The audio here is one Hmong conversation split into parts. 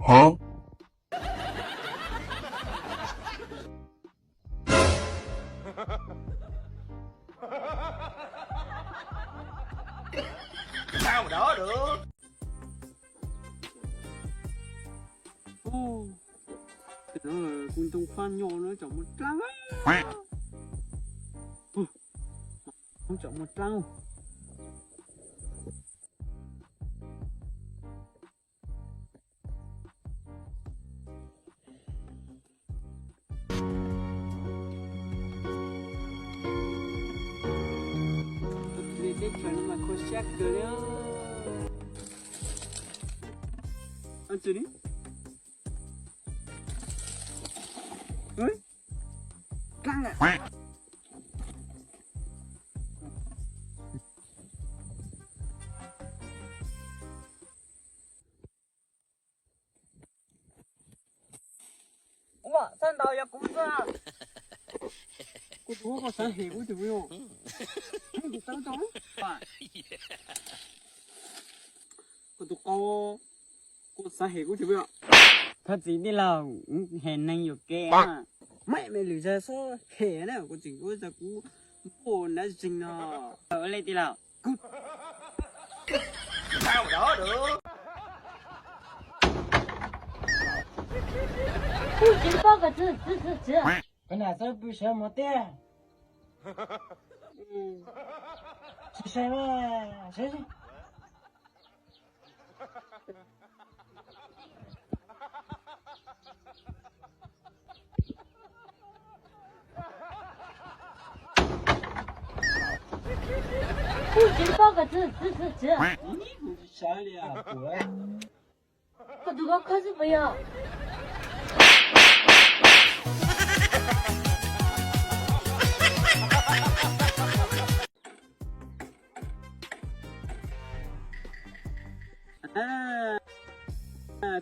Kuv ntoo fab nyo no tsam muaj dlaab. Tsam muaj dlaab. Teb chaws no mas kho siab kawg li. Dlaab lawm. Ua, txhawb ntaus yog kuv xwb. Kuv tus koj xav hem kuv tus, kuv tus tau tau. Kuv tus qau, kuv xav hem kuv tus. Thov txim tij laug, hem neeg yuam kev. Maj me lwm zag xob hem na, kuv tseem kuv zag kuv npuaj nav zeeg no. Ua li tij laug. Kuv tsis paub koj txwv txwv txwv txwv. Koj nam txawj pw sawv mov tiag. Tsis sai mas sawv. Kuv tsis paub koj txwv txwv txwv txwv. Sawv li. Koj tus koj khawb xwb puas yog?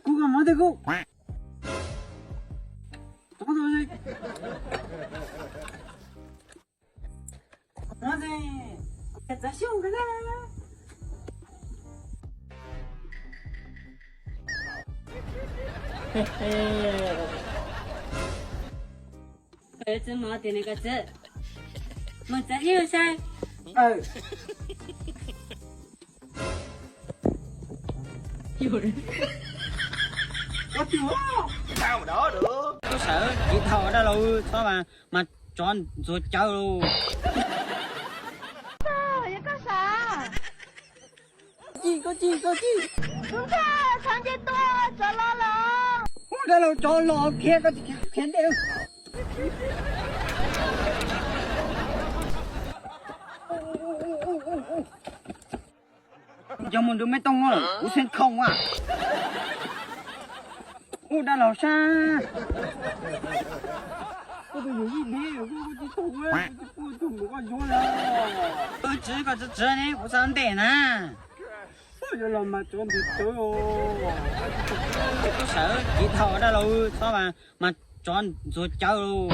Kuv koj mov tej kuv. Txwv mov tias nws koj txwv. Mus txav ib saib. Tub sawv kiv dhau dab laug txhob mas, mas tsov ntxuag cawv lauj. Koj ci, koj ci, koj ci. Tub ntxawg, tsov nce tua, tsov los los. Ub, dab laug tsov los khiav, koj tsis khiav ntej. Yog mus nrug me tooj lawm kuv xeeb khoom a. Ub, dab laug sab. Koj tus yawm yij deb, koj tsis tau, koj tsis pub tug mus koj yuav lawm. Tub tswv, koj tsis txwv ne, kuv xav ntej na. Yuav los mas tsov ntxuag cawv. Tub sawv kiv dhau dab laug txhob mas, mas tsov ntxuag cawv lauj.